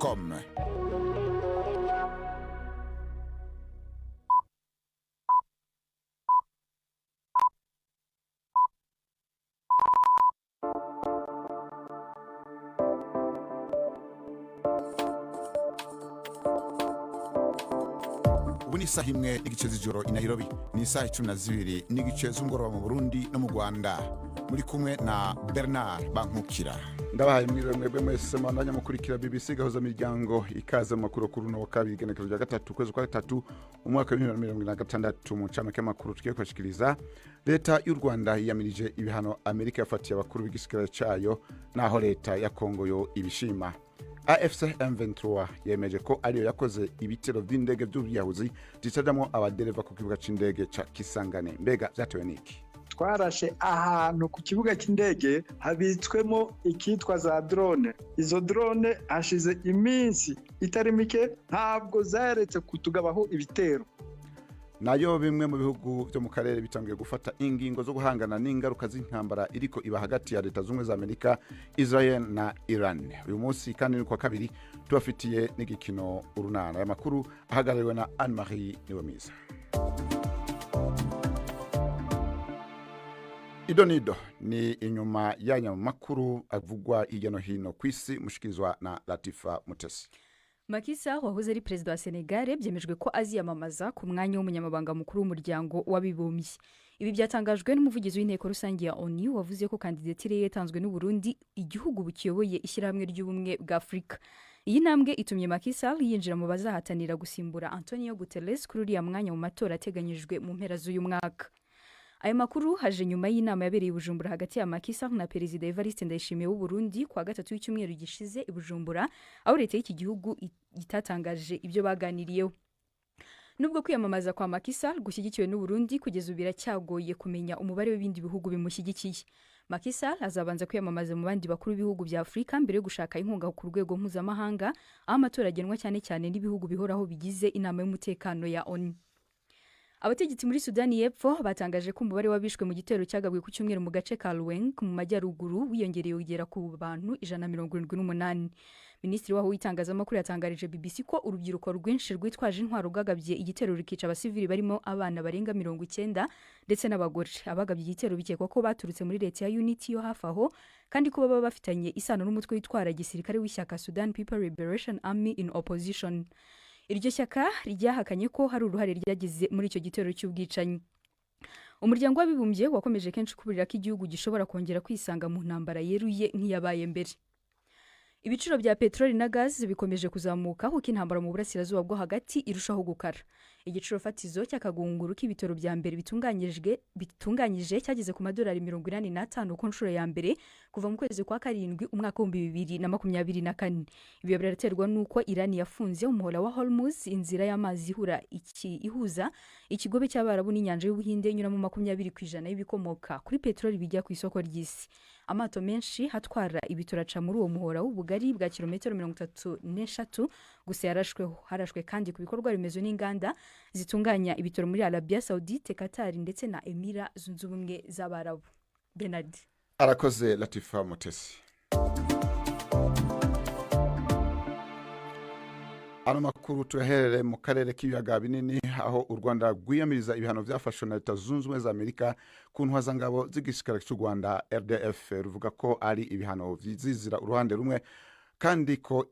Com. Ubu ni isaha 1:30 z'ijoro i Nairobi, ni isaha 12:30 z'umugoroba mu Burundi no mu Rwanda. Muri kumwe na Bernard Bankukira. Ndabahaye mwiriwe mwebwe mwese mwandanya mukurikira BBC Gahuza Miryango. Ikaze mu makuru kuri uno wa kabiri, igenekerezo rya 3, ukwezi kwa 3, umwaka wa 2026. Mu ncamake y'amakuru tugiye kubashikiriza: leta y'u Rwanda yiyamirije ibihano Amerika yafatiye abakuru b'igisirikare cayo, naho leta ya Kongo yo ibishima. AFC M23 yemeje ko ariyo yakoze ibitero vy'indege vy'ubwiyahuzi zitajamwo abadereva ku kibuga c'indege ca Kisangani. Mbega vyatewe n'iki? Twarashe ahantu ku kibuga cy'indege habitswemo ikitwa za drone. Izo drone hashize iminsi itari mike ntabwo zaretse kutugabaho ibitero. Nayo bimwe mu bihugu byo mu karere bitangiye gufata ingingo zo guhangana n'ingaruka z'intambara iriko iba hagati ya Leta Zunze za Amerika, Israel na Iran. Uyu munsi kandi ni kuwa kabiri, tubafitiye n'igikino Urunana. Aya makuru ahagarariwe na Anne Marie Niwemiza. Ido nido ni inyuma y'aya makuru avugwa hirya no hino ku isi, mushikirizwa na Latifa Mutesi. Macky Sall wahoze ari perezida wa Senegal byemejwe ko aziyamamaza ku mwanya w'umunyamabanga mukuru w'Umuryango w'Abibumbye. Ibi byatangajwe n'umuvugizi w'Inteko Rusange ya ONU, wavuze ko kandidatire ye yatanzwe n'u Burundi, igihugu bukiyoboye Ishyirahamwe ry'Ubumwe bwa Afurika. Iyi ntambwe itumye Macky Sall yinjira mu bazahatanira gusimbura Antonio Guterres kuri uriya mwanya mu matora ateganyijwe mu mpera z'uyu mwaka. Ayo makuru haje nyuma y'inama yabereye i Bujumbura hagati ya Macky Sall na Perezida Evariste Ndayishimiye w'u Burundi kuwa gatatu w'icyumweru gishize i Bujumbura, aho leta y'iki gihugu itatangaje ibyo baganiriyeho. Nubwo kwiyamamaza kwa Macky Sall gushyigikiwe n'u Burundi, kugeza ubu biracyagoye kumenya umubare w'ibindi bihugu bimushyigikiye. Macky Sall azabanza kwiyamamaza mu bandi bakuru b'ibihugu bya Afurika mbere yo gushaka inkunga ku rwego mpuzamahanga, aho amatora agenwa cyane cyane n'ibihugu bihoraho bigize Inama y'Umutekano ya ONU. Abategetsi muri Sudani y'Epfo batangaje ko umubare w'abishwe mu gitero cyagabwe ku cyumweru mu gace ka Ruweng mu majyaruguru wiyongereye ugera ku bantu 178. Minisitiri waho w'itangazamakuru yatangarije BBC ko urubyiruko rwinshi rwitwaje intwaro rwagabye igitero rukica abasivili barimo abana barenga 90 ndetse n'abagore. Abagabye igitero bikekwa ko baturutse muri leta ya Unity yo hafi aho, kandi ko baba bafitanye isano n'umutwe witwara gisirikare w'ishyaka Sudan People Liberation Army in Opposition. Iryo shyaka ryahakanye ko hari uruhare ryagize muri icyo gitero cy'ubwicanyi. Umuryango w'Abibumbye wakomeje kenshi kuburira ko igihugu gishobora kongera kwisanga mu ntambara yeruye nk'iyabaye mbere. Ibiciro bya peteroli na gazi bikomeje kuzamuka kuko intambara mu Burasirazuba bwo Hagati irushaho gukara. Igiciro fatizo cy'akagunguru k'ibitoro bya mbere bitunganyije cyageze ku madolari 85 ku nshuro ya mbere kuva mu kwezi kwa 7 umwaka wa 2024. Ibyo biraterwa n'uko Iran yafunze umuhora wa Hormuz, inzira y'amazi ihuza Ikigobe cy'Abarabu n'inyanja y'Ubuhinde, inyuramo 20% y'ibikomoka kuri peteroli bijya ku isoko ry'isi. Amato menshi atwara ibitoro aca muri uwo muhora w'ubugari bwa kilometero 33 gusa yarashweho. Harashwe kandi ku bikorwa remezo n'inganda zitunganya ibitoro muri Arabia Saudite, Qatar ndetse na Emira Zunze Ubumwe z'Abarabu. Bernard. Arakoze Latifa Mutesi. Ano makuru tuyaherere mu karere k'Ibiyaga Binini, aho u Rwanda rwiyamiriza ibihano vyafashwe na Leta Zunze Ubumwe za Amerika ku ntwazangabo z'igisirikare cy'u Rwanda RDF. Ruvuga ko ari ibihano vyizizira uruhande rumwe kandi ko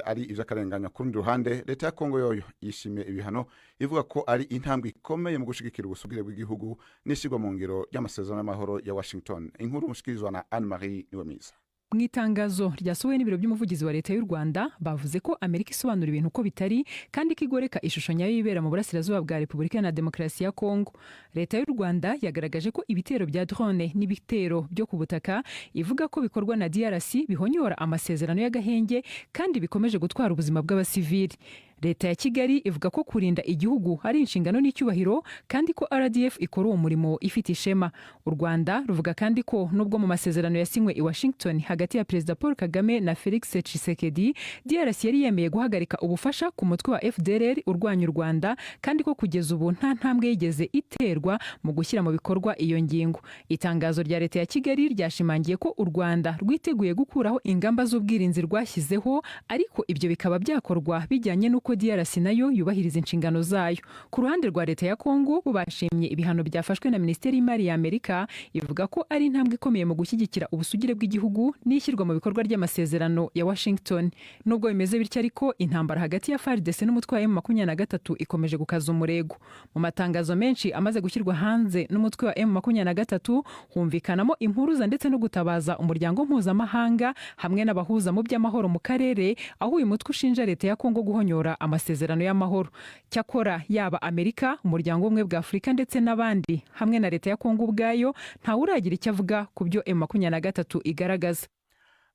ari ivy'akarenganya ku rundi ruhande. Leta ya Kongo yoyo yishimiye ibihano, ivuga ko ari intambwe ikomeye mu gushigikira ubusugire bw'igihugu n'ishyirwa mu ngiro ry'amasezerano y'amahoro ya Washington. Inkuru mushikirizwa na Anne Marie Niwemiza. Mu itangazo ryasohowe n'ibiro by'umuvugizi wa leta y'u Rwanda, bavuze ko Amerika isobanura ibintu uko bitari kandi ko igoreka ishusho nyayo y'ibera mu burasirazuba bwa Repubulika na Demokarasi ya Kongo. Leta y'u Rwanda yagaragaje ko ibitero bya drone n'ibitero byo ku butaka ivuga ko bikorwa na DRC bihonyora amasezerano y'agahenge kandi bikomeje gutwara ubuzima bw'abasivili. Leta ya Kigali ivuga ko kurinda igihugu ari inshingano n'icyubahiro, kandi ko RDF ikora uwo murimo ifite ishema. U Rwanda ruvuga kandi ko nubwo mu masezerano yasinywe i Washington hagati ya Perezida Paul Kagame na Felix Tshisekedi, DRC yari yemeye guhagarika ubufasha ku mutwe wa FDLR urwanya u Rwanda, kandi ko kugeza ubu nta ntambwe yigeze iterwa mu gushyira mu bikorwa iyo ngingo. Itangazo rya leta ya Kigali ryashimangiye ko u Rwanda rwiteguye gukuraho ingamba z'ubwirinzi rwashyizeho, ariko ibyo bikaba byakorwa bijyanye n'uko DRC nayo yubahiriza inshingano zayo. Ku ruhande rwa leta ya Kongo, bo bashimye ibihano byafashwe na Minisiteri y'Imari ya Amerika, ivuga ko ari intambwe ikomeye mu gushyigikira ubusugire bw'igihugu n'ishyirwa mu bikorwa ry'amasezerano ya Washington. Nubwo bimeze bityo ariko, intambara hagati ya FARDC n'umutwe wa M23 ikomeje gukaza umurego. Mu matangazo menshi amaze gushyirwa hanze n'umutwe wa M23 humvikanamo impuruza ndetse no gutabaza umuryango mpuzamahanga hamwe n'abahuza mu by'amahoro mu karere, aho uyu mutwe ushinja leta ya Kongo guhonyora amasezerano y'amahoro. Cyakora yaba Amerika, Umuryango w'Ubumwe bwa Afurika ndetse n'abandi, hamwe na leta ya Kongo ubwayo, ntawe uragira icyo avuga ku byo M23 igaragaza.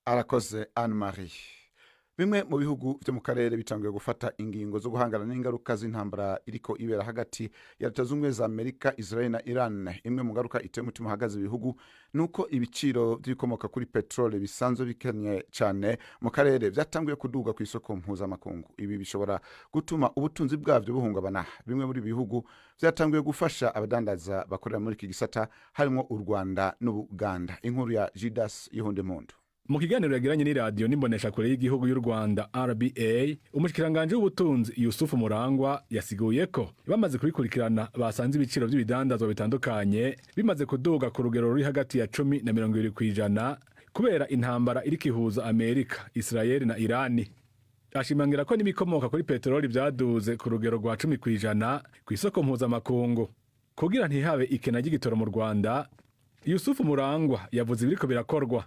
Arakoze Anne Marie. Bimwe mu bihugu byo mu karere bitanguye gufata ingingo zo guhangana n'ingaruka z'intambara iriko ibera hagati ya Leta Zunze Ubumwe za Amerika, Israel na Iran. Imwe mu ngaruka iteye umutima uhagaze ibihugu ni uko ibiciro by'ibikomoka kuri peteroli bisanzwe bikennye cyane mu karere byatanguye kuduga ku isoko mpuzamakungu. Ibi bishobora gutuma ubutunzi bwabyo buhungabana. Bimwe muri ibi bihugu byatanguye gufasha abadandaza bakorera muri iki gisata, harimo u Rwanda n'Ubuganda. Inkuru ya Judas Yihunde. Mu kiganiro yagiranye n'iradiyo n'imboneshakure y'igihugu y'u Rwanda RBA, umushikiranganje w'ubutunzi Yusufu Murangwa yasiguye ko bamaze kubikurikirana basanze ibiciro by'ibidandazwa bitandukanye bimaze kuduga ku rugero ruri hagati ya 10 na 20% kubera intambara iriko ihuza Amerika, Israel na Irani. Ashimangira ko n'ibikomoka kuri peteroli byaduze ku rugero rwa 10% ku isoko mpuzamakungu. Kugira ntihabe ikena ry'igitoro mu Rwanda, Yusufu Murangwa yavuze ibiriko birakorwa.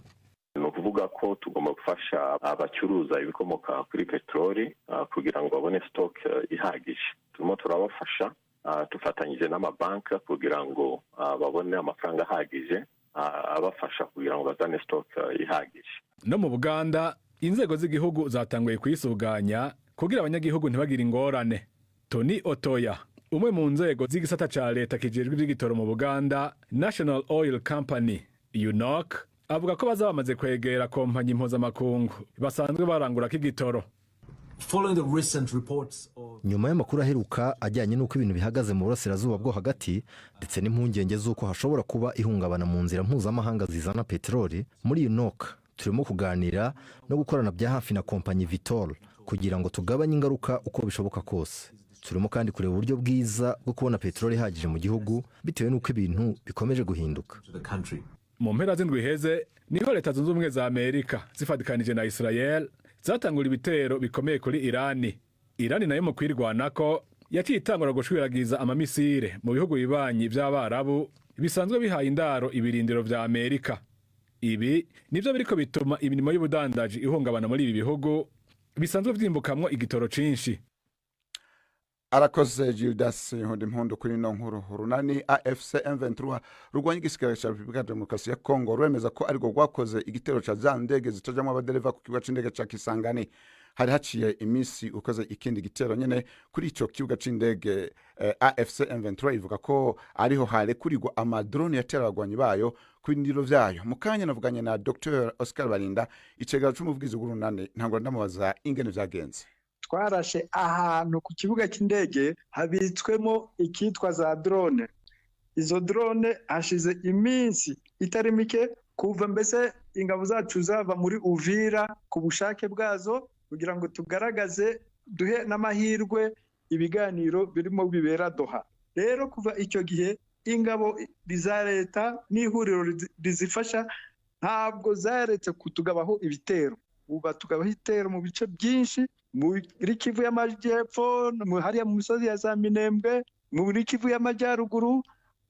Ni ukuvuga ko tugomba gufasha abacuruza ibikomoka kuri peteroli kugira ngo babone stock ihagije. Turimo turabafasha dufatanyije n'amabanki kugira ngo babone amafaranga ahagije abafasha kugira ngo bazane stock ihagije. No mu Buganda inzego z'igihugu zatanguye kuyisuganya kugira abanyagihugu ntibagire ingorane. Tony Otoya, umwe mu nzego z'igisata ca leta kijejwe ivy'igitoro mu Buganda, National Oil Company UNOC, avuga ko baza bamaze kwegera kompanyi mpuzamakungu basanzwe barangurako igitoro. Nyuma y'amakuru aheruka ajyanye n'uko ibintu bihagaze mu Burasirazuba bwo Hagati, ndetse n'impungenge z'uko hashobora kuba ihungabana mu nzira mpuzamahanga zizana peteroli, muri UNOC turimo kuganira no gukorana bya hafi na kompanyi Vitol kugira ngo tugabanye ingaruka uko bishoboka kose. Turimo kandi kureba uburyo bwiza bwo kubona peteroli ihagije mu gihugu bitewe n'uko ibintu bikomeje guhinduka. Mu mpera z'indwi iheze niho Leta Zunze Ubumwe za Amerika zifatikanije na Israel zatangura ibitero bikomeye kuri Irani. Irani nayo mu kwirwanako yaciye itangura gushwiragiza amamisire mu bihugu bibanyi vy'Abarabu bisanzwe bihaye indaro ibirindiro vya Amerika. Ibi nivyo biriko bituma imirimo y'ubudandaji ihungabana muri ibi bihugu bisanzwe vyimbukamwo igitoro cinshi. Arakoze Gildas Impundu kuri ino nkuru. Urunani AFC M23 rurwanya igisirikare cya Repubulika ya Demokarasi ya Kongo rwemeza ko ariko rwakoze igitero ca za ndege zitajamwo abadereva ku kibuga c'indege ca Kisangani. Hari haciye iminsi ukoze ikindi gitero nyene kuri ico kibuga c'indege. AFC M23 ivuga ko ariho harekurirwa amadrone yatera abagwanyi bayo ku birindiro vyayo. Mu kanya navuganye na Dr Oscar Barinda, icegera c'umuvugizi w'urunani, ntabwo ndamubaza ingene vyagenze. Twarashe ahantu ku kibuga cy'indege habitswemo ikitwa za drone. Izo drone hashize iminsi itari mike, kuva mbese ingabo zacu zava muri Uvira ku bushake bwazo, kugira ngo tugaragaze duhe n'amahirwe ibiganiro birimo bibera Doha. Rero kuva icyo gihe ingabo za leta n'ihuriro rizifasha ntabwo zaretse kutugabaho ibitero. Ubu batugabaho ibitero mu bice byinshi muri Kivu y'Amajyepfo, hariya mu misozi ya za Minembwe, muri Kivu y'Amajyaruguru,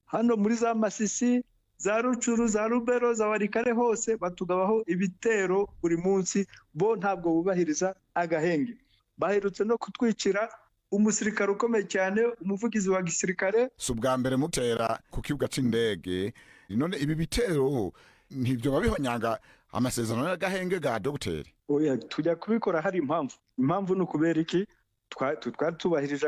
hano muri za Masisi, za Rucuru, za Rubero, za Warikare, hose batugabaho ibitero buri munsi. Bo ntabwo bubahiriza agahenge. Baherutse no kutwicira umusirikare ukomeye cyane, umuvugizi wa gisirikare. Si ubwa mbere mutera ku kibuga c'indege. None ibi bitero ntibyo babihonyanga amasezerano y'agahenge ga dogiteri? Oya, tujya kubikora hari impamvu. Impamvu ni ukubera iki? Twari tubahirije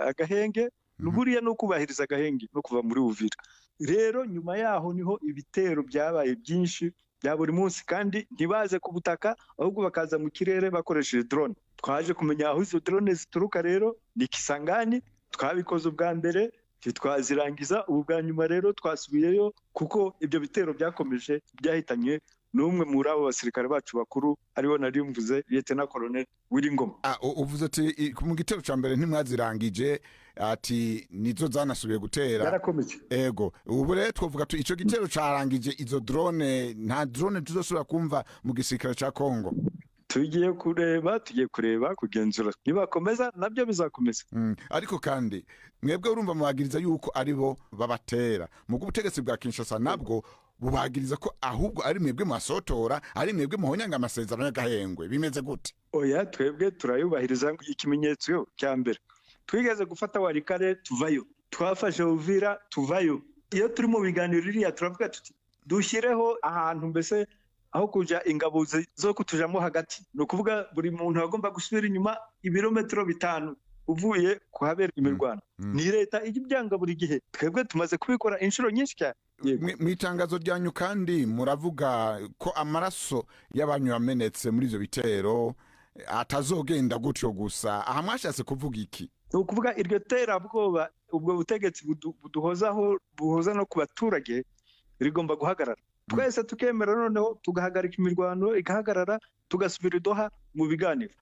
agahenge. Buriya no kubahiriza agahenge no kuva muri Uvira. Rero nyuma yaho niho ibitero byabaye byinshi bya buri munsi, kandi ntibaze ku butaka, ahubwo bakaza mu kirere bakoresheje drone. Twaje kumenya aho izo drone zituruka rero ni Kisangani. Twabikoze ubwa mbere ntitwazirangiza, ubu bwa nyuma rero twasubiyeyo kuko ibyo bitero byakomeje, byahitanye n'umwe muri abo basirikare bacu bakuru, ariwe nari mvuze, Lieutenant Colonel Wiringoma. Uvuze ati mu gitero ca mbere ntimwazirangije, ati nizo zanasubiye gutera. Yarakomeje. Ego, ubu rero twovuga tu ico gitero carangije izo drone, nta drone tuzosubira kumva mu gisirikare ca Kongo? Tugiye kureba kugenzura, nibakomeza nabyo bizakomeza. Ariko kandi mwebwe urumva mubagiriza yuko aribo babatera, mu ubutegetsi bwa Kinshasa nabwo bubagiriza ko ahubwo ari mwebwe mwasotora, ari mwebwe muhonyanga amasezerano y'agahengwe. Bimeze gute? Oya, twebwe turayubahiriza. Ikimenyetso cya mbere, twigeze gufata Walikale tuvayo, twafashe Uvira tuvayo. Iyo turi mu biganiro iriya turavuga tuti dushyireho ahantu mbese aho kuja ingabo zo kutujamo hagati, ni ukuvuga buri muntu agomba gusubira inyuma ibirometero 5 uvuye kuhabera imirwano. Ni leta ijya ibyanga buri gihe, twebwe tumaze kubikora inshuro nyinshi cyane. Mu itangazo ryanyu kandi muravuga ko amaraso y'abanyu yamenetse muri ivyo bitero atazogenda gutyo gusa. Aha mwashatse kuvuga iki? Ni ukuvuga iryo terabwoba ubwo butegetsi buduhozaho, buhoza no ku baturage, rigomba guhagarara, twese tukemera, noneho tugahagarika imirwano igahagarara, tugasubira i Doha mu biganiro.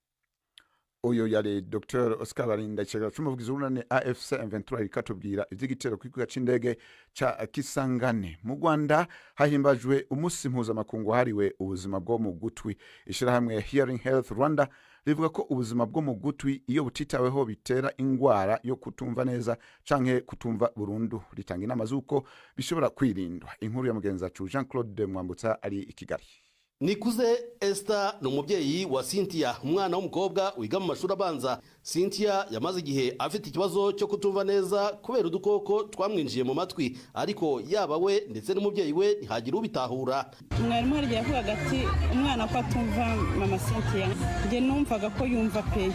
Uyu yari Dr Oscar Barinda, icegera c'umuvugizi w'urunani AFC M23, ikatubwira ivy'igitero ku kibuga c'indege ca Kisangani. Mu Rwanda hahimbajwe umunsi mpuzamakungu wahariwe ubuzima bwo mu gutwi. Ishirahamwe Hearing Health Rwanda rivuga ko ubuzima bwo mu gutwi iyo butitaweho bitera ingwara yo kutumva neza canke kutumva burundu. Ritanga inama z'uko bishobora kwirindwa. Inkuru ya mugenzi wacu Jean Claude Mwambutsa ari i Kigali. Nikuze Esther ni umubyeyi wa Cynthia, umwana w'umukobwa wiga mu mashuri abanza. Cynthia yamaze igihe afite ikibazo cyo kutumva neza kubera udukoko twamwinjiye mu matwi, ariko yaba we ndetse n'umubyeyi we ntihagire ubitahura. Mwarimu hari igihe yavugaga ati umwana ko atumva, mama Cynthia? Njye numvaga ko yumva pe.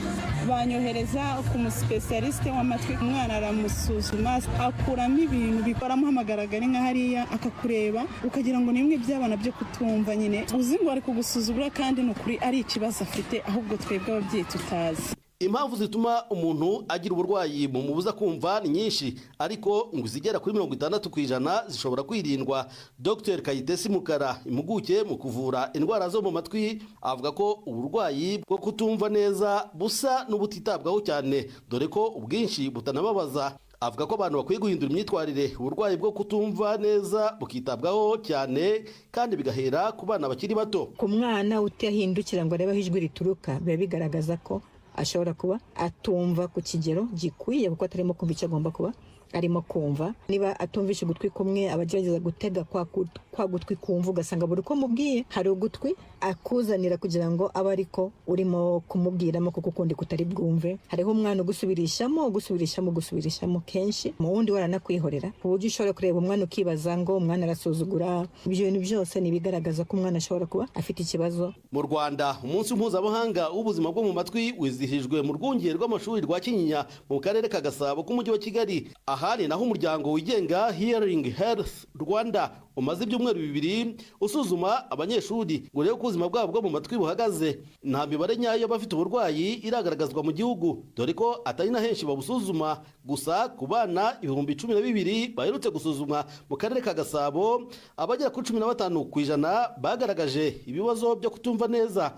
Banyohereza ku musipesiyarisite w'amatwi, umwana aramusuzuma akuramo ibintu baramuhamagaraga ari nka hariya akakureba ukagira ngo ni bimwe by'abana byo kutumva nyine, uzi ngo ari kugusuzugura, kandi ni ukuri ari ikibazo afite ahubwo twebwe ababyeyi tutazi. Impamvu zituma umuntu agira uburwayi bumubuza kumva ni nyinshi, ariko ngo izigera kuri 60% zishobora kwirindwa. Dr Kayitesi Mukara, impuguke mu kuvura indwara zo mu matwi, avuga ko uburwayi bwo kutumva neza busa n'ubutitabwaho cyane, dore ko ubwinshi butanababaza. Avuga ko abantu bakwiye guhindura imyitwarire, uburwayi bwo kutumva neza bukitabwaho cyane, kandi bigahera ku bana bakiri bato. Ku mwana utahindukira ngo arebe aho ijwi rituruka, biba bigaragaza ko ashobora kuba atumva ku kigero gikwiye, kuko atarimo kumva icyo agomba kuba arimo kumva. Niba atumvisha ugutwi kumwe, aba agerageza gutega kwa gutwi kumva, ugasanga buri uko mubwiye hari ugutwi akuzanira kugira ngo abe ariko urimo kumubwiramo, kuko ukundi kutari bwumve. Hariho umwana ugusubirishamo, ugusubirishamo, ugusubirishamo kenshi, mu wundi waranakwihorera, ku buryo ushobora kureba umwana ukibaza ngo umwana arasuzugura. Ibyo bintu byose ni ibigaragaza ko umwana ashobora kuba afite ikibazo. Mu Rwanda, umunsi mpuzamahanga w'ubuzima bwo mu matwi wizihijwe mu rwunge rw'amashuri rwa Kinyinya mu karere ka Gasabo k'umujyi wa Kigali. Aha ni naho umuryango wigenga Hearing Health Rwanda umaze ibyumweru 2 usuzuma abanyeshuri ngo urebe uko ubuzima bwabo bwo mu matwi buhagaze. Nta mibare nyayo y'abafite uburwayi iragaragazwa mu gihugu, dore ko atari na henshi babusuzuma. Gusa ku bana 12,000 baherutse gusuzumwa mu karere ka Gasabo, abagera kuri 15% bagaragaje ibibazo byo kutumva neza.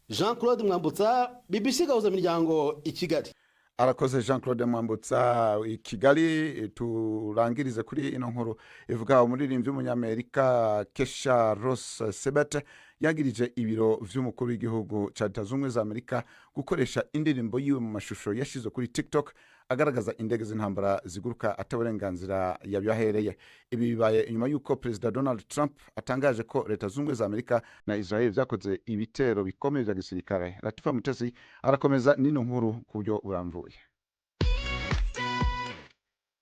Jean Claude Mwambutsa, BBC Gahuza Miryango, i Kigali. Arakoze Jean Claude Mwambutsa i Kigali. Turangirize kuri ino nkuru ivuga umuririmbyi w'umunyamerika Kesha Ross Sebert yagirije ibiro vy'umukuru w'igihugu ca Leta Zunze Ubumwe za Amerika gukoresha indirimbo yiwe mu mashusho yashizwe kuri TikTok agaragaza indege z'intambara ziguruka ataburenganzira yabibahereye. Ibi bibaye inyuma y'uko Perezida Donald Trump atangaje ko Leta Zunze Ubumwe za Amerika na Israel vyakoze ibitero bikomeye vya gisirikare. Latifa Mutesi arakomeza n'ino nkuru ku buryo burambuye.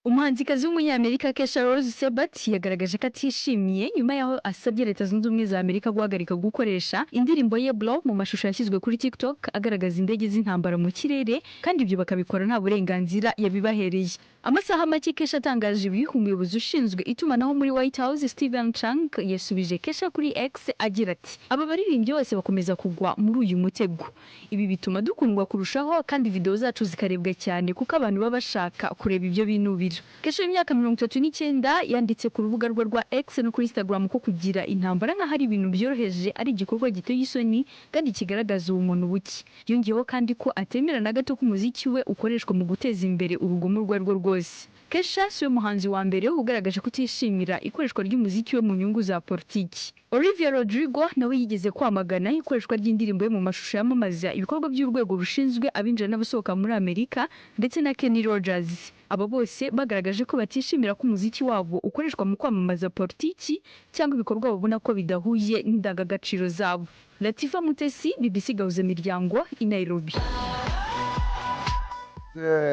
Umuhanzikazi w'Umunyamerika Kesha Rose Sebert yagaragaje ko atishimiye nyuma y'aho asabye Leta Zunze Ubumwe za Amerika guhagarika gukoresha indirimbo ye Blow mu mashusho yashyizwe kuri TikTok agaragaza indege z'intambara mu kirere, kandi ibyo bakabikora nta burenganzira yabibahereye. Amasaha make Kesha atangaje ibi, umuyobozi ushinzwe itumanaho muri White House, Steven Cheung, yasubije Kesha kuri X agira ati: "Aba baririmbyi bose bakomeza kugwa muri uyu mutego. Ibi bituma dukundwa kurushaho kandi video zacu zikarebwa cyane kuko abantu baba bashaka kureba ibyo binubira." Kesha w'imyaka 39 yanditse ku rubuga rwe rwa X no kuri Instagram ko kugira intambara nk'aho ari ibintu byoroheje ari igikorwa giteye isoni kandi kigaragaza ubumuntu buke. Yongeyeho kandi ko atemera na gato ko umuziki we ukoreshwa mu guteza imbere urugomo urwo ari rwo rwose. Kesha si we muhanzi wa mbere ugaragaje kutishimira ikoreshwa ry'umuziki we mu nyungu za politiki. Olivia Rodrigo nawe yigeze kwamagana ikoreshwa ry'indirimbo ye mu mashusho yamamaza ibikorwa by'urwego rushinzwe abinjira n'abasohoka muri Amerika, ndetse na Kenny Rogers. Aba bose bagaragaje ko batishimira ko umuziki wabo ukoreshwa mu kwamamaza politiki cyangwa ibikorwa babona ko bidahuye n'indangagaciro zabo. Latifa Mutesi, BBC Gahuza Miryango, i Nairobi.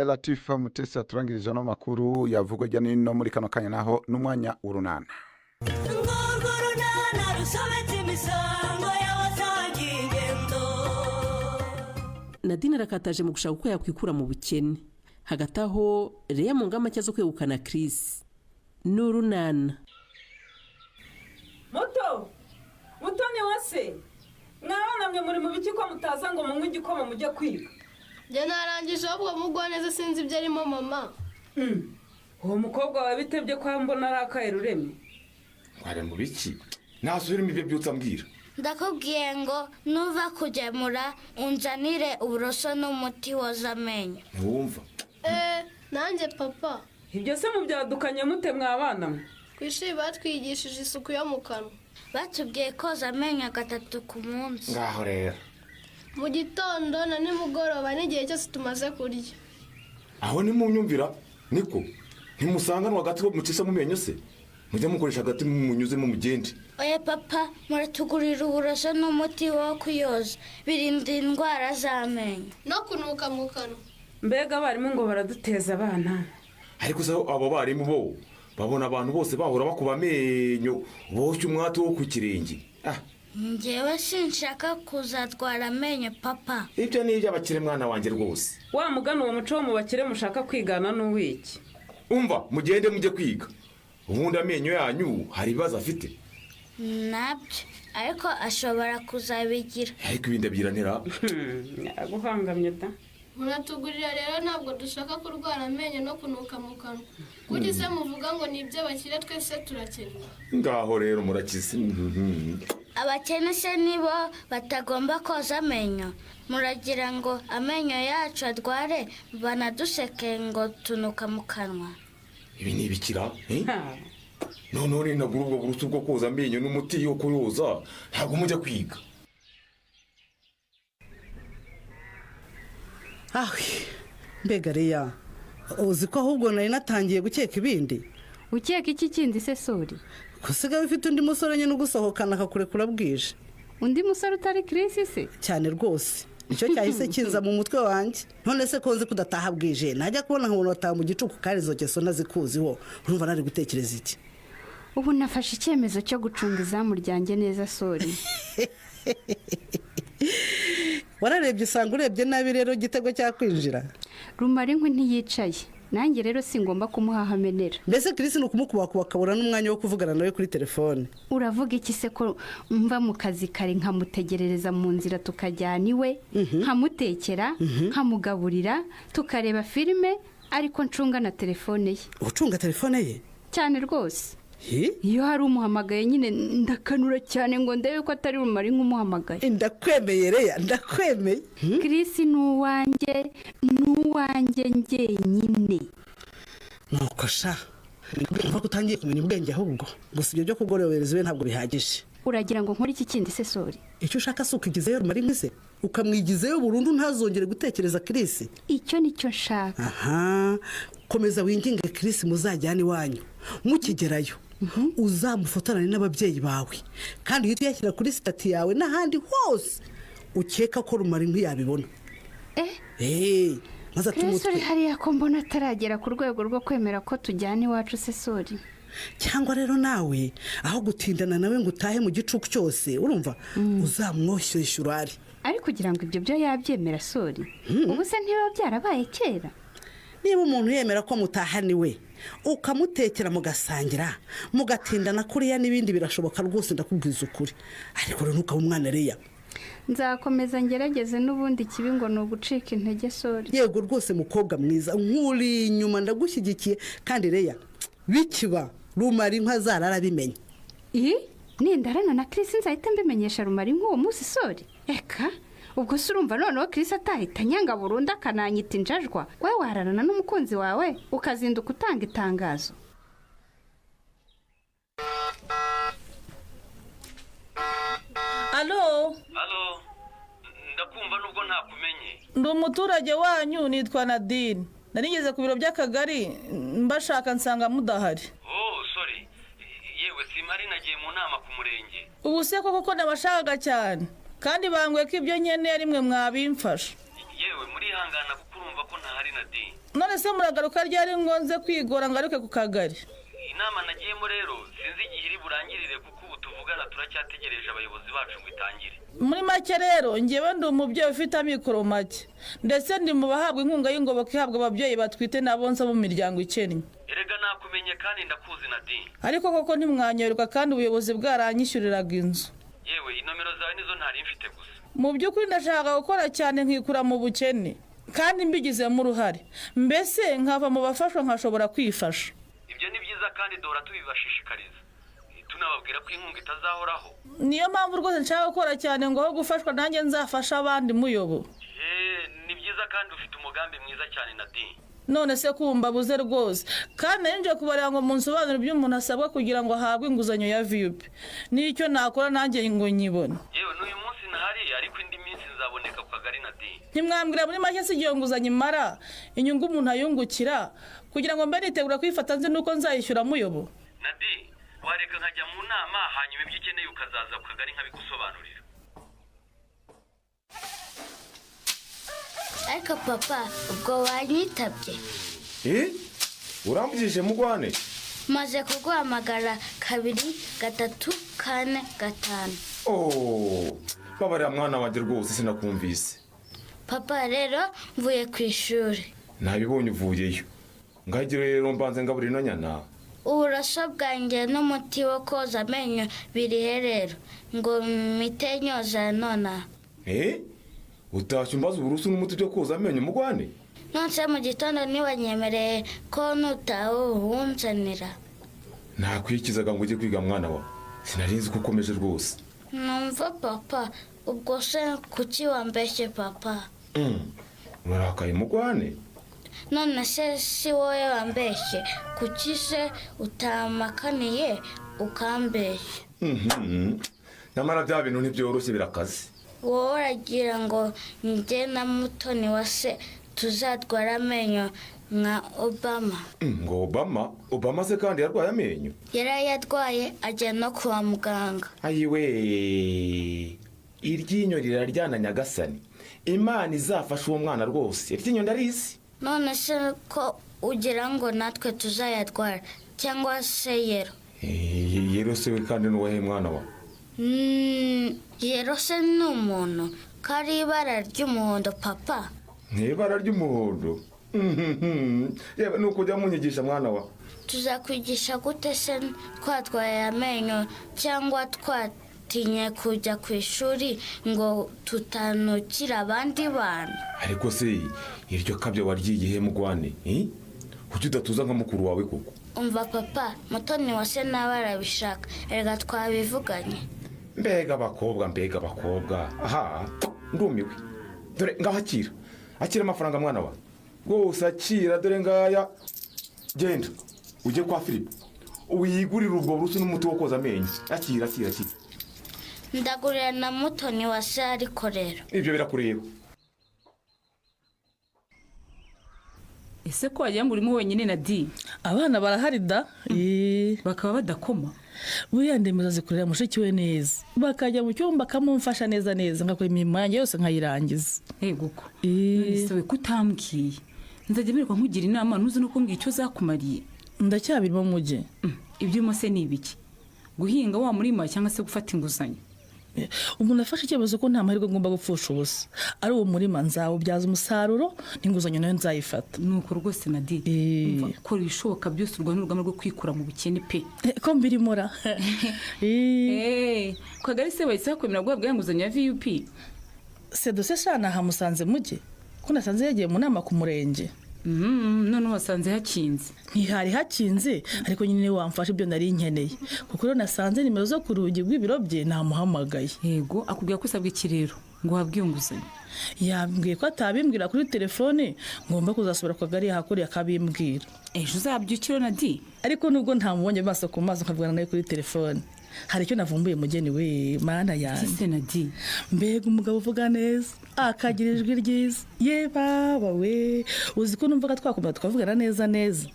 Latifa Mutesi aturangirije ano makuru yavugwa hirya no hino muri kano kanya. Naho n'umwanya w'urunana. Urwo runana rusobetse imisango y'abasangiye ingendo. Nadine arakataje mu gushaka uko yakwikura mu bukene. Hagati aho, Leya mu ngamba nshya zo kwegukana Chris ni urunana. Muto, Mutoni wa se, mwabana mwe, muri mu biki ko mutaza ngo munywe igikoma mujye kwiga? Njye narangije, ahubwo mugwa neza sinzi ibyo arimo mama. Uwo mukobwa wawe bitebye ko mbona arakaye ruremye? Mwari mu biki? Nasubiremo ibyo byutse ambwira. Ndakubwiye ngo nuva kugemura unzanire uburoso n'umuti woza amenyo. Ntiwumva? Eee, nanjye papa. Ibyo se mubyadukanye mute mwabana mwe? Ku ishuri batwigishije isuku yo mu kanwa. Batubwiye koza amenyo gatatu ku munsi. Ngaho rero. Mu gitondo na nimugoroba n'igihe cyose tumaze kurya. Aho nimunyumvira niko ntimusanganwa agati ko mucisha mu menyo se? Mujye mukoresha agati munyuzemo mugende. Oya papa, muratugurira uburoso n'umuti wo kuyoza, birinda indwara z'amenyo no kunuka mu kanwa. Mbega abarimu ngo baraduteza abana! Ariko se abo barimu bo babona abantu bose bahora bakuba amenyo, boshye umwati wo ku kirenge? Ah. Njyewe sinshaka kuzatwara amenyo papa. Ibyo ni iby'abakire, mwana wanjye, rwose. Wa mugani, uwo muco wo mu bakire mushaka kwigana n'uw'iki? Umva, mugende mujye kwiga. Ubundi amenyo yanyu hari ibibazo afite? Nabyo, ariko ashobora kuzabigira. Ariko ibindi abyiranira. Aguhangamye da. Muratugurira rero, ntabwo dushaka kurwara amenyo no kunuka mu kanwa. Kuki se muvuga ngo ni iby'abakire? Twese turakennye. Ngaho rero murakize. Abakene se nibo batagomba koza amenyo? Muragira ngo amenyo yacu arware banaduseke ngo tunuka mu kanwa? Ibi ni ibikira, eh? Noneho ninagura ubwo burusu bwo koza amenyo n'umuti wo kuyoza, ntabwo mujya kwiga. Awe mbega Reya, uzi ko ahubwo nari natangiye gukeka ibindi? Ukeka iki kindi se sori? Usigaye ufite undi musore nyine ugusohokana akakurekura bwije. Undi musore utari Chris se? Cyane rwose, nicyo cyahise kinza mu mutwe wanjye. None se ko nzi kudataha bwije, najya kubona nkabona bataha mu gicuku, kandi izo ngeso nazikuziho, urumva nari gutekereza iki? Ubu nafashe icyemezo cyo gucunga izamu ryanjye neza, sori. Wararebye usanga urebye nabi rero igitego cyakwinjira. Rumara inkwi ntiyicaye, nanjye rero singomba kumuha amenera. Mbese Chris ni ukumukubakuba akabura n'umwanya wo kuvugana nawe kuri telefone? Uravuga iki se, ko mva mu kazi kare nkamutegerereza mu nzira, tukajyana iwe, nkamutekera, nkamugaburira, tukareba filime, ariko ncunga na telefone ye. Ucunga telefone ye? Cyane rwose. Iyo hari umuhamagaye nyine ndakanura cyane ngo ndebe ko atari rumara nk'umuhamagaye. Ndakwemeye Reya, ndakwemeye. Chris ni uwanjye, ni uwanjye njyenyine. Nuko sha, numva ko utangiye kumenya ubwenge ahubwo. Gusa ibyo byo kugorobereza iwe ntabwo bihagije. Uragira ngo nkore iki kindi se sori? Icyo ushaka si ukigizeyo rumara inkwi se, ukamwigizeyo burundu ntazongere gutekereza Chris? Icyo nicyo nshaka. Aha, komeza winginge Chris muzajyane iwanyu. Mukigerayo uzamufotorane n'ababyeyi bawe, kandi uhite uyashyira kuri status yawe n'ahandi hose ukeka ko rumara inkwi yabibona. Maze ate Chris umutwe. Uri hariya ko mbona ataragera ku rwego rwo kwemera ko tujyana iwacu se sori? Cyangwa rero nawe aho gutindana nawe ngo utahe mu gicuku cyose, urumva, uzamwoshyeshya urare. Ariko kugira ngo ibyo byo yabyemera sori? Ubu se ntibiba byarabaye kera? Niba umuntu yemera ko mutahana iwe, ukamutekera, mugasangira, mugatindana kuriya, n'ibindi birashoboka rwose, ndakubwiza ukuri. Ariko rero ntukaba umwana, Reya. Nzakomeza ngerageze, n'ubundi ikibi ngo ni ugucika intege sori. Yego rwose, mukobwa mwiza, nkuri inyuma, ndagushyigikiye. Kandi Reya, bikiba rumara inka zararabimenye. Ii, nindarana na Chris nzahita mbimenyesha rumara inka uwo munsi sori. Eka, ubwo se urumva noneho Chris atahita anyanga burundu akananyita injajwa? Wowe wararana n'umukunzi wawe ukazinduka utanga itangazo? Alo? Alo, ndakumva nubwo ntakumenye. Ndi umuturage wanyu, nitwa Nadine. Narigeze ku biro by'akagari mbashaka nsanga mudahari. Oh, sorry, yewe simpari, nagiye mu nama ku murenge. Ubu se koko ko nabashakaga cyane, kandi bambwiye ko ibyo nkeneye ari mwe mwabimfasha? Yewe, murihangana kuko urumva ko ntahari, Nadine. None se muragaruka ryari ngo nze kwigora ngaruke ku kagari? Inama nagiyemo rero sinzi igihe iri burangirire, kuko ubu tuvugana turacyategereje abayobozi bacu ngo itangire. Muri make rero, ngewe ndi umubyeyi ufite amikoro make, ndetse ndi mu bahabwa inkunga y'ingoboka ihabwa ababyeyi batwite n'abonsa bo mu miryango ikennye. Erega nakumenye kandi ndakuzi, Nadine. Ariko koko ntimwanyoherwa kandi ubuyobozi bwaranyishyuriraga inzu? Yewe, inomero zawe nizo ntari mfite gusa. Mu by'ukuri ndashaka gukora cyane nkikura mu bukene kandi mbigizemo uruhare, mbese nkava mu bafashwa nkashobora kwifasha. Ibyo ni byiza kandi duhora tubibashishikariza, tunababwira ko inkunga itazahoraho. Niyo mpamvu rwose nshaka gukora cyane ngo aho gufashwa nanjye nzafashe abandi, muyobo. Ni byiza kandi ufite umugambi mwiza cyane, Nadine. None se kumva buze rwose, kandi nari kubareba ngo munsobanure ibyo umuntu asabwa kugira ngo ahabwe inguzanyo ya VUP n'icyo nakora nanjye ngo nyibone. Yewe, n'uyu munsi ntahari, ariko indi minsi nzaboneka ku kagari, Nadine. Ntimwambwira muri make se igihe nguzanyo imara, inyungu umuntu ayungukira, kugira ngo mbe nitegura kuyifata nzi nuko nzayishyura, muyobo? Nadine, wareka nkajya mu nama, hanyuma ibyo ukeneye ukazaza ku kagari nkabigusobanurira. Ariko papa, ubwo wanyitabye? Eh, urambujije mugwane? Maze kuguhamagara kabiri, gatatu, kane, gatanu. Oh, babarira mwana wanjye, rwose sinakumvise. Papa, rero mvuye ku ishuri. Nabibonye uvuyeyo. Ngagira rero mbanze ngaburira ino nyana. Uburoso bwanjye n'umuti wo koza amenyo birihe rero ngo mpite nyoza nonaha? Eh, utashye umbaza uburusu n'umuti byo koza amenyo, mugwane? Nonse mu gitondo ntiwanyemereye ko nutaha uwunzanira? Nakwikizaga ngo ujye kwiga mwana wa, sinari nzi ko ukomeje rwose. Numva papa, ubwo se kuki wambeshye papa? Urarakaye mugwane? None se si wowe wambeshye? Kuki se utamakaniye ukambeshya? Nyamara bya bintu ntibyoroshye, birakaze. Wowe uragira ngo njye na Mutoni wa se tuzatwara amenyo nka Obama? Ngo Obama? Obama se kandi yarwaye amenyo? Yarayarwaye ajya no kwa muganga. Ayiwe, iryinyo riraryana. Nyagasani, Imana izafasha uwo mwana rwose, iryinyo ndarizi. None se ko ugira ngo natwe tuzayarwara, cyangwa se yero? Yero se we kandi n'uwahe mwana wa? Yero se ni umuntu ko ari ibara ry'umuhondo papa? Ni ibara ry'umuhondo? Yewe, ni ukujya munyigisha mwana wa. Tuzakwigisha gute se twatwaye amenyo, cyangwa twatinye kujya ku ishuri ngo tutanukira abandi bantu? Ariko se iryo kabyo waryigiye mugwane, eh? Kuki udatuza nka mukuru wawe koko? Umva papa, Mutoni wa se nawe arabishaka, erega twabivuganye. Mbega abakobwa, mbega abakobwa, aha ndumiwe. Dore ngaho, akira, akira amafaranga mwana wa, rwose akira, dore ngaya. Genda ujye kwa Filipo wigurire ubwo burusu n'umuti wo koza amenyo. Akira, akira, akira. Ndagurira na Mutoni wa se ariko rero. Ibyo birakureba. Ese ko wagira ngo urimo wenyine na di? Abana barahari da. Bakaba badakoma? Buriya ndemeza zikorera mushiki we neza, bakajya mu cyumba akamumfasha neza neza, ngakora imirimo yanjye yose nkayirangiza. Yego ko none se we kutambwiye nzajya mbereka nkugira inama, ntuzi no kumbwira icyo zakumariye. Ndacyabirimo mujye. Ibyo urimo se ni ibiki? Guhinga wa murima cyangwa se gufata inguzanyo? Umuntu afashe icyemezo ko nta mahirwe ngomba gupfusha ubusa, ari uwo murima nzawubyaza umusaruro, n'inguzanyo nayo nzayifata. Nuko rwose Nadi, umva, kora ibishoboka byose urwane urugamba rwo kwikura mu bukene pe. Ko mbirimo ra. Ku kagari se bahise bakwemera guhabwa ya nguzanyo ya VUP? Sedose shana hamusanze mujye, ko nasanze yagiye mu nama ku murenge. None wasanze hakinze? Ntihari hakinze, ariko nyine wamfasha ibyo nari nkeneye, kuko rero nasanze nimero zo ku rugi rw'ibiro bye namuhamagaye. Yego, akubwira ko usabwa iki rero ngo uhabwe iyo nguzanyo? Yambwiye ko atabimbwira kuri telefone, ngomba kuzasubira ku kagari yahakoreye akabimbwira. Ejo uzabyukire Nadi. Ariko nubwo ntamubonye amaso ku maso nkavugana nawe kuri telefone, hari icyo navumbuye mugeni we, mana yanjye. Ese Nadi, mbega umugabo uvuga neza, akagira ijwi ryiza, ye baba we, uzi ko numvaga twakomeza tukavugana neza neza.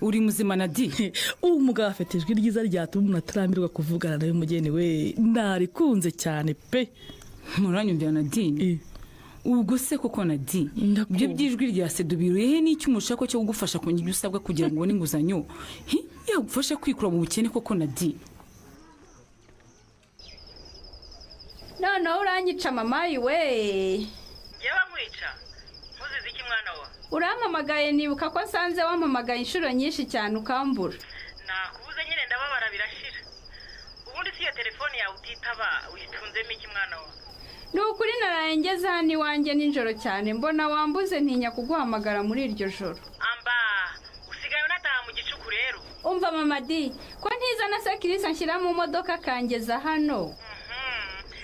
Uri muzima Nadi? Uwo mugabo afite ijwi ryiza ryatuma umuntu atarambirwa kuvugana nawe mugeni we, narikunze cyane pe. Muranyumvira Nadine? Ubwo se koko Nadi, ibyo by'ijwi rya Sedo biruye he n'icyo umushako cyo kugufasha kumenya ibyo usabwa kugira ngo ubone inguzanyo yagufasha kwikura mu bukene koko Nadi? Noneho uranyica mamayi we. Yewe nkwica ntuzize iki mwana wa? Urampamagaye nibuka ko nsanze wampamagaye inshuro nyinshi cyane ukambura. Nakubuze nyine ndababara birashira. Ubundi si iyo telefone yawe utitaba uyitunzemo iki mwana wa? Ni ukuri naraye ngeze hano iwanjye nijoro cyane, mbona wambuze ntinya kuguhamagara muri iryo joro. Amba usigaye unataha mu gicuku rero. Umva mama di, ko ntiza na Sakirisa nshyira mu modoka akangeza hano.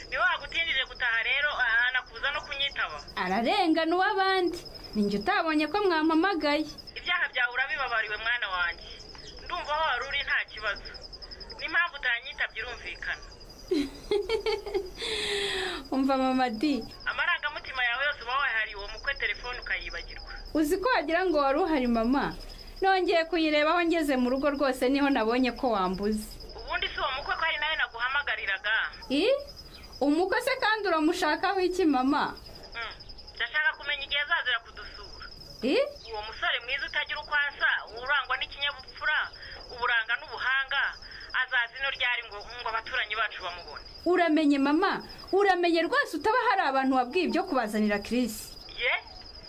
Niwe wagutinjije gutaha rero, anakubuza no kunyitaba. Ararengana uw'abandi, ninjye utabonye ko mwampamagaye. Ibyaha byawe urabibabariwe mwana wanjye, ndumva aho wari uri nta kibazo, n'impamvu utanyitabye irumvikana. Umva mama di, amarangamutima yawe yose uba wahariye uwo mukwe, telefone ukayibagirwa. Uzi ko wagira ngo wari uhari mama, nongeye kuyirebaho ngeze mu rugo rwose niho nabonye ko wambuze. Ubundi si uwo mukwe ko ari nawe naguhamagariraga? Umukwe se kandi uramushakaho iki mama? Ndashaka kumenya igihe azazira kudusura. Uwo musore mwiza utagira uko asa, urangwa n'ikinyabupfura, uburanga n'ubuhanga, azaza ino ryari ngo abaturanyi bacu bamubone? Uramenye mama, uramenye rwose utaba hari abantu wabwiye ibyo kubazanira Chris. Ye,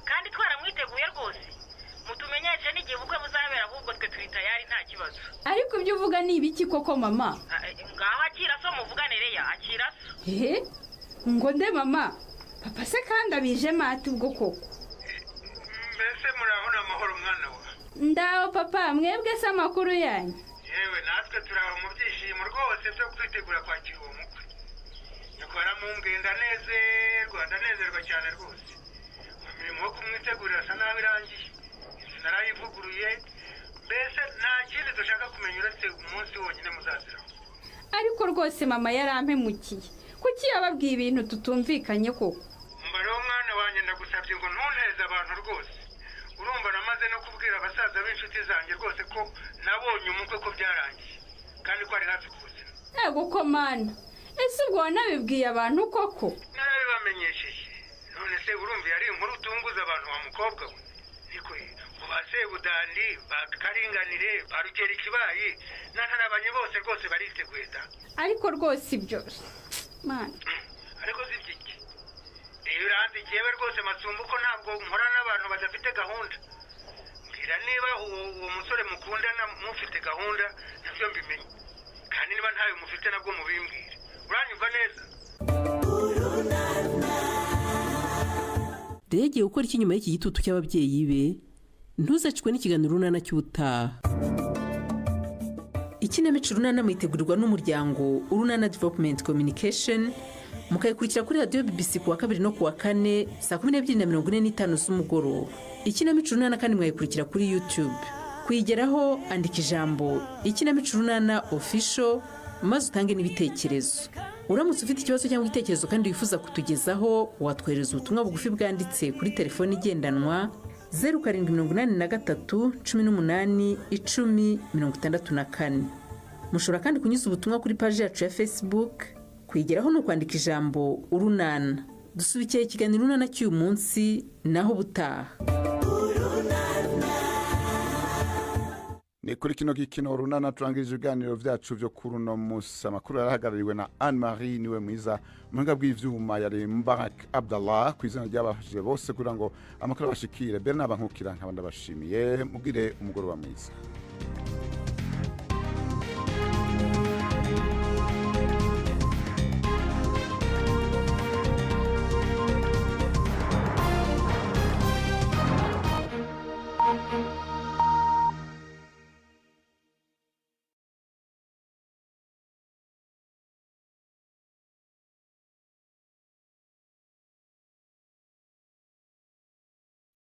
kandi twaramwiteguye rwose. Mutumenyeshe n'igihe ubukwe buzabera, ahubwo twe turi tayari nta kibazo. Ariko ibyo uvuga ni ibiki koko mama? Ngaho akira so muvugane Leya, akira so. Ngo nde mama? Papa se kandi abije mati ubwo koko? Mbese murabona amahoro mwana wa? Ndaho papa, mwebwe se amakuru yanyu? Yewe natwe turaho mu byishimo rwose byo kwitegura kwakira uwo mukwe. Nyakora mumbwiye ndanezerwa, ndanezerwa cyane rwose. Imirimo yo kumwitegurira asa naho irangiye. Inzu narayivuguruye, mbese nta kindi dushaka kumenya uretse umunsi wonyine muzaziraho. Ariko rwose mama yarampemukiye. Kuki yababwiye ibintu tutumvikanye koko? Umva rero mwana wanjye, ndagusabye ngo ntunteze abantu rwose. Urumva namaze no kubwira abasaza b'inshuti zanjye rwose ko nabonye umukwe ko byarangiye, kandi ko ari hafi kuza. Ego ko mana, ese ubwo wanabibwiye abantu koko? Narabibamenyesheje. None se urumva yari inkuru utunguza abantu wa mukobwa we? Niko ba Sebudandi, ba Karinganire, ba Rugeri Kibayi na Ntarabanye bose rwose bariteguye da. Ariko rwose ibyo mana. Ariko si iki? Iyo uranzi jyewe rwose Masumbuko ntabwo nkora n'abantu badafite gahunda. Mbwira niba uwo musore mukundana mufite gahunda nabyo mbimenye, kandi niba ntayo mufite nabwo mubimbwire. Uranyumva neza? Rero yagiye gukora iki nyuma y'iki gitutu cy'ababyeyi be? Ntuzacikwe n'ikiganiro Urunana cy'ubutaha. Ikinamico Urunana mwitegurirwa n'umuryango Urunana Development Communication, mukayikurikira kuri radiyo BBC kuwa kabiri no kuwa kane saa 12:45 z'umugoroba. Ikinamico Urunana kandi mwayikurikira kuri YouTube. Kuyigeraho andika ijambo Ikinamico Urunana Official maze utange n'ibitekerezo. Uramutse ufite ikibazo cyangwa igitekerezo kandi wifuza kutugezaho, watwohereza ubutumwa bugufi bwanditse kuri telefoni igendanwa 0783 18 10 64. Mushobora kandi kunyuza ubutumwa kuri paji yacu ya Facebook. Kwigeraho ni ukwandika ijambo Urunana. Dusubikiye ikiganiro Urunana cy'uyu munsi, naho ubutaha. Ni kuri kino gikino Urunana turangirije ibiganiro byacu byo kuri uno munsi. Amakuru yarahagarariwe na Anne Marie Niwe Mwiza, muhinga bw'ivyuma yari Mbarak Abdallah. Ku izina ry'abafashije bose kugira ngo amakuru abashikire, Bernard Bankukira nkaba ndabashimiye. Mugire umugoroba mwiza.